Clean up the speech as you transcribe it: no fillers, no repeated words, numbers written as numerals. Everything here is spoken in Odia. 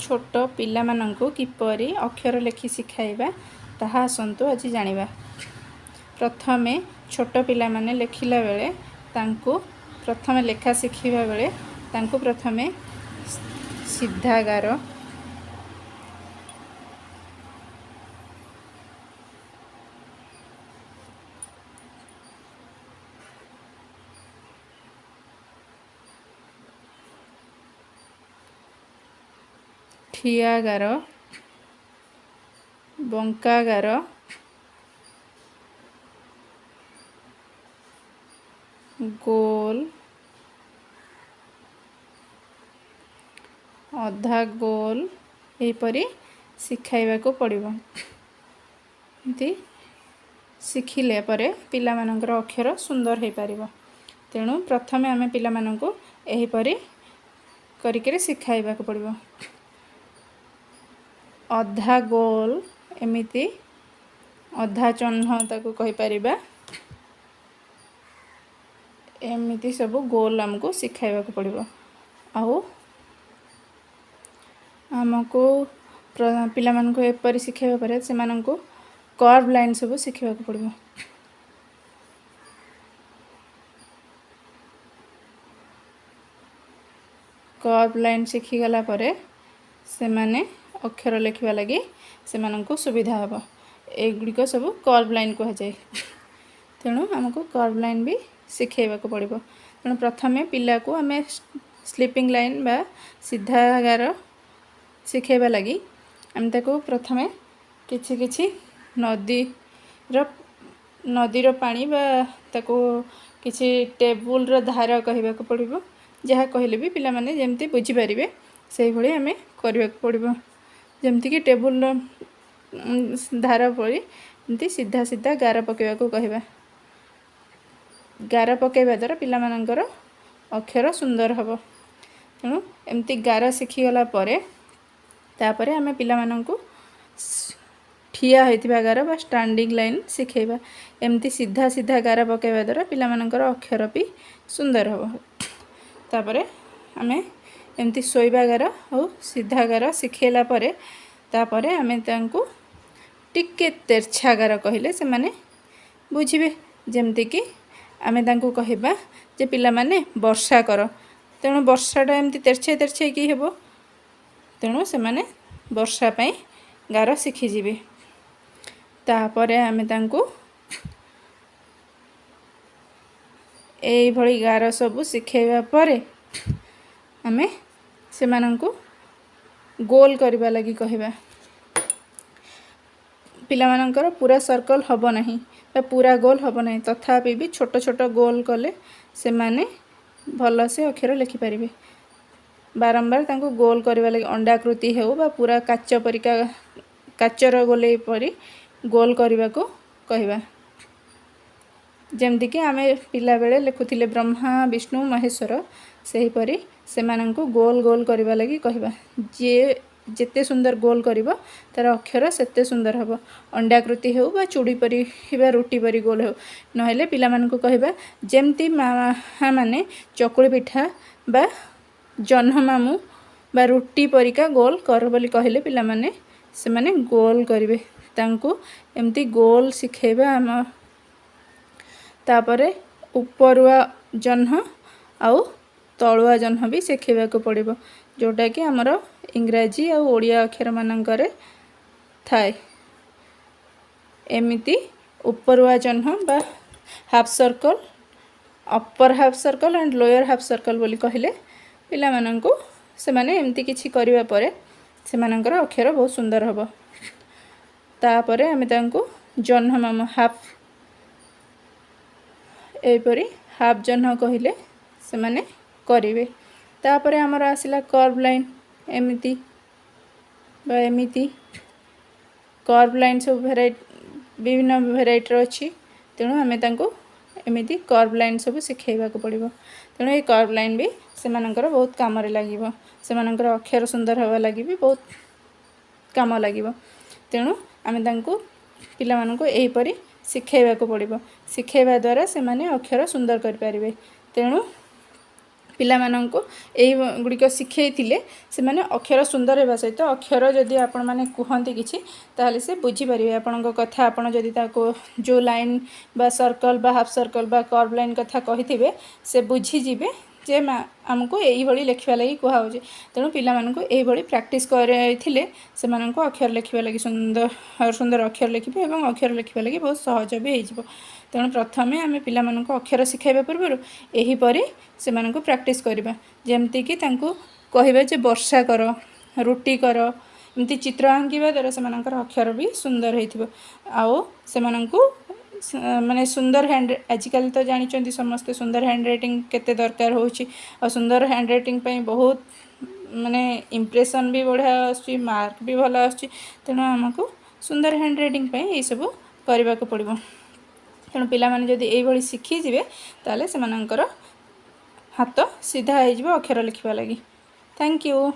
ଛୋଟ ପିଲାମାନଙ୍କୁ କିପରି ଅକ୍ଷର ଲେଖି ଶିଖାଇବା ତାହା ଆସନ୍ତୁ ଆଜି ଜାଣିବା। ପ୍ରଥମେ ଛୋଟ ପିଲାମାନେ ଲେଖିଲା ବେଳେ ତାଙ୍କୁ ପ୍ରଥମେ ଲେଖା ଶିଖିବା ବେଳେ ତାଙ୍କୁ ପ୍ରଥମେ ସିଧା ଗାର, ଠିଆ ଗାର, ବଙ୍କା ଗାର, ଗୋଲ, ଅଧା ଗୋଲ ଏହିପରି ଶିଖାଇବାକୁ ପଡ଼ିବ। ଏମିତି ଶିଖିଲେ ପରେ ପିଲାମାନଙ୍କର ଅକ୍ଷର ସୁନ୍ଦର ହୋଇପାରିବ। ତେଣୁ ପ୍ରଥମେ ଆମେ ପିଲାମାନଙ୍କୁ ଏହିପରି କରିକିରି ଶିଖାଇବାକୁ ପଡ଼ିବ। ଅଧା ଗୋଲ, ଏମିତି ଅଧା ଜହ୍ନ ତାକୁ କହିପାରିବା। ଏମିତି ସବୁ ଗୋଲ ଆମକୁ ଶିଖାଇବାକୁ ପଡ଼ିବ। ଆଉ ଆମକୁ ପିଲାମାନଙ୍କୁ ଏପରି ଶିଖାଇବା ପରେ ସେମାନଙ୍କୁ କର୍ଭ ଲାଇନ୍ ସବୁ ଶିଖିବାକୁ ପଡ଼ିବ। କର୍ଭ ଲାଇନ୍ ଶିଖିଗଲା ପରେ ସେମାନେ ଅକ୍ଷର ଲେଖିବା ଲାଗି ସେମାନଙ୍କୁ ସୁବିଧା ହେବ। ଏଗୁଡ଼ିକ ସବୁ କର୍ଭ ଲାଇନ୍ କୁହାଯାଏ। ତେଣୁ ଆମକୁ କର୍ଭ ଲାଇନ୍ ବି ଶିଖାଇବାକୁ ପଡ଼ିବ। ତେଣୁ ପ୍ରଥମେ ପିଲାକୁ ଆମେ ସ୍ଲିପିଂ ଲାଇନ୍ ବା ସିଧା ଗାର ଶିଖାଇବା ଲାଗି ଆମେ ତାକୁ ପ୍ରଥମେ କିଛି କିଛି ନଦୀର ପାଣି ବା ତାକୁ କିଛି ଟେବୁଲର ଧାର କହିବାକୁ ପଡ଼ିବ। ଯାହା କହିଲେ ବି ପିଲାମାନେ ଯେମିତି ବୁଝିପାରିବେ ସେଇଭଳି ଆମେ କରିବାକୁ ପଡ଼ିବ। ଯେମିତିକି ଟେବୁଲର ଧାର ପରି ଏମିତି ସିଧା ସିଧା ଗାର ପକାଇବାକୁ କହିବା। ଗାର ପକାଇବା ଦ୍ୱାରା ପିଲାମାନଙ୍କର ଅକ୍ଷର ସୁନ୍ଦର ହେବ। ତେଣୁ ଏମିତି ଗାର ଶିଖିଗଲା ପରେ ତାପରେ ଆମେ ପିଲାମାନଙ୍କୁ ଠିଆ ହୋଇଥିବା ଗାର ବା ଷ୍ଟାଣ୍ଡିଂ ଲାଇନ୍ ଶିଖାଇବା। ଏମିତି ସିଧା ସିଧା ଗାର ପକାଇବା ଦ୍ୱାରା ପିଲାମାନଙ୍କର ଅକ୍ଷର ବି ସୁନ୍ଦର ହେବ। ତାପରେ ଆମେ ଏମିତି ଶୋଇବା ଗାର ଆଉ ସିଧା ଗାର ଶିଖାଇଲା ପରେ ତାପରେ ଆମେ ତାଙ୍କୁ ଟିକେ ତେର୍ଛା ଗାର କହିଲେ ସେମାନେ ବୁଝିବେ। ଯେମିତିକି ଆମେ ତାଙ୍କୁ କହିବା ଯେ ପିଲାମାନେ ବର୍ଷା କର। ତେଣୁ ବର୍ଷାଟା ଏମିତି ତେର୍ଛେଇ ତେର୍ଛେଇକି ହେବ। ତେଣୁ ସେମାନେ ବର୍ଷା ପାଇଁ ଗାର ଶିଖିଯିବେ। ତାପରେ ଆମେ ତାଙ୍କୁ ଏଇଭଳି ଗାର ସବୁ ଶିଖାଇବା ପରେ ଆମେ ସେମାନଙ୍କୁ ଗୋଲ କରିବା ଲାଗି କହିବା। ପିଲାମାନଙ୍କର ପୁରା ସର୍କଲ୍ ହେବ ନାହିଁ ବା ପୁରା ଗୋଲ ହେବ ନାହିଁ, ତଥାପି ବି ଛୋଟ ଛୋଟ ଗୋଲ କଲେ ସେମାନେ ଭଲସେ ଅକ୍ଷର ଲେଖିପାରିବେ। ବାରମ୍ବାର ତାଙ୍କୁ ଗୋଲ କରିବା ଲାଗି ଅଣ୍ଡାକୃତି ହେଉ ବା ପୁରା କାଚ ପରିକା କାଚର ଗୋଲେଇ ପରି ଗୋଲ କରିବାକୁ କହିବା। ଯେମିତିକି ଆମେ ପିଲାବେଳେ ଲେଖୁଥିଲେ ବ୍ରହ୍ମା ବିଷ୍ଣୁ ମହେଶ୍ୱର, ସେହିପରି ସେମାନଙ୍କୁ ଗୋଲ ଗୋଲ କରିବା ଲାଗି କହିବା। ଯିଏ ଯେତେ ସୁନ୍ଦର ଗୋଲ କରିବ ତା'ର ଅକ୍ଷର ସେତେ ସୁନ୍ଦର ହେବ। ଅଣ୍ଡାକୃତି ହେଉ ବା ଚୁଡ଼ି ପରି ବା ରୁଟି ପରି ଗୋଲ ହେଉ। ନହେଲେ ପିଲାମାନଙ୍କୁ କହିବା ଯେମିତି ମାଆମାନେ ଚକୁଳି ପିଠା ବା ଜହ୍ନ ମାମୁଁ ବା ରୁଟି ପରିକା ଗୋଲ କର ବୋଲି କହିଲେ ପିଲାମାନେ ସେମାନେ ଗୋଲ କରିବେ। ତାଙ୍କୁ ଏମିତି ଗୋଲ ଶିଖାଇବା ଆମ। ତାପରେ ଉପରୁଆ ଜହ୍ନ ଆଉ ତଳୁଆ ଜହ୍ନ ବି ଶିଖାଇବାକୁ ପଡ଼ିବ, ଯେଉଁଟାକି ଆମର ଇଂରାଜୀ ଆଉ ଓଡ଼ିଆ ଅକ୍ଷରମାନଙ୍କରେ ଥାଏ। ଏମିତି ଉପରୁଆ ଜହ୍ନ ବା half circle, upper half circle and lower half circle ବୋଲି କହିଲେ ପିଲାମାନଙ୍କୁ ସେମାନେ ଏମିତି କିଛି କରିବା ପରେ ସେମାନଙ୍କର ଅକ୍ଷର ବହୁତ ସୁନ୍ଦର ହେବ। ତାପରେ ଆମେ ତାଙ୍କୁ ଜହ୍ନ ମାମୁଁ ହାଫ୍, ଏହିପରି ହାଫ୍ ଜହ୍ନ କହିଲେ ସେମାନେ କରିବେ। ତାପରେ ଆମର ଆସିଲା କର୍ଭ ଲାଇନ୍, ଏମିତି ବା ଏମିତି କର୍ଭ ଲାଇନ୍ ସବୁ ବିଭିନ୍ନ ଭେରାଇଟିର ଅଛି। ତେଣୁ ଆମେ ତାଙ୍କୁ ଏମିତି କର୍ଭ ଲାଇନ୍ ସବୁ ଶିଖାଇବାକୁ ପଡ଼ିବ। ତେଣୁ ଏଇ କର୍ଭ ଲାଇନ୍ ବି ସେମାନଙ୍କର ବହୁତ କାମରେ ଲାଗିବ। ସେମାନଙ୍କର ଅକ୍ଷର ସୁନ୍ଦର ହେବା ଲାଗି ବି ବହୁତ କାମ ଲାଗିବ। ତେଣୁ ଆମେ ତାଙ୍କୁ ପିଲାମାନଙ୍କୁ ଏହିପରି ଶିଖାଇବାକୁ ପଡ଼ିବ। ଶିଖାଇବା ଦ୍ୱାରା ସେମାନେ ଅକ୍ଷର ସୁନ୍ଦର କରିପାରିବେ। ତେଣୁ ପିଲାମାନଙ୍କୁ ଏଇ ଗୁଡ଼ିକ ଶିଖେଇଥିଲେ ସେମାନେ ଅକ୍ଷର ସୁନ୍ଦର ହେବା ସହିତ ଅକ୍ଷର ଯଦି ଆପଣମାନେ କୁହନ୍ତି କିଛି, ତାହେଲେ ସେ ବୁଝିପାରିବେ ଆପଣଙ୍କ କଥା। ଆପଣ ଯଦି ତାକୁ ଯେଉଁ ଲାଇନ୍ ବା ସର୍କଲ୍ ବା ହାଫ୍ ସର୍କଲ୍ ବା କର୍ଭ ଲାଇନ୍ କଥା କହିଥିବେ, ସେ ବୁଝିଯିବେ ଯେ ମା ଆମକୁ ଏଇଭଳି ଲେଖିବା ଲାଗି କୁହାହେଉଛି। ତେଣୁ ପିଲାମାନଙ୍କୁ ଏଇଭଳି ପ୍ରାକ୍ଟିସ୍ କରାଇଥିଲେ ସେମାନଙ୍କୁ ଅକ୍ଷର ଲେଖିବା ଲାଗି ସୁନ୍ଦର ସୁନ୍ଦର ଅକ୍ଷର ଲେଖିବେ ଏବଂ ଅକ୍ଷର ଲେଖିବା ଲାଗି ବହୁତ ସହଜ ବି ହେଇଯିବ। ତେଣୁ ପ୍ରଥମେ ଆମେ ପିଲାମାନଙ୍କୁ ଅକ୍ଷର ଶିଖାଇବା ପୂର୍ବରୁ ଏହିପରି ସେମାନଙ୍କୁ ପ୍ରାକ୍ଟିସ୍ କରିବା। ଯେମିତିକି ତାଙ୍କୁ କହିବା ଯେ ବର୍ଷା କର, ରୁଟି କର, ଏମିତି ଚିତ୍ର ଆଙ୍କିବା ଦ୍ୱାରା ସେମାନଙ୍କର ଅକ୍ଷର ବି ସୁନ୍ଦର ହେଇଥିବ। ଆଉ ସେମାନଙ୍କୁ ମାନେ ସୁନ୍ଦର ହ୍ୟାଣ୍ଡ, ଆଜିକାଲି ତ ଜାଣିଛନ୍ତି ସମସ୍ତେ ସୁନ୍ଦର ହ୍ୟାଣ୍ଡ ରାଇଟିଂ କେତେ ଦରକାର ହେଉଛି। ଆଉ ସୁନ୍ଦର ହ୍ୟାଣ୍ଡ ରାଇଟିଂ ପାଇଁ ବହୁତ ମାନେ ଇମ୍ପ୍ରେସନ୍ ବି ବଢ଼ିଆ ଆସୁଛି, ମାର୍କ ବି ଭଲ ଆସୁଛି। ତେଣୁ ଆମକୁ ସୁନ୍ଦର ହ୍ୟାଣ୍ଡ ରାଇଟିଂ ପାଇଁ ଏଇସବୁ କରିବାକୁ ପଡ଼ିବ। ତେଣୁ ପିଲାମାନେ ଯଦି ଏଇଭଳି ଶିଖିଯିବେ, ତାହେଲେ ସେମାନଙ୍କର ହାତ ସିଧା ହେଇଯିବ ଅକ୍ଷର ଲେଖିବା ଲାଗି। Thank you.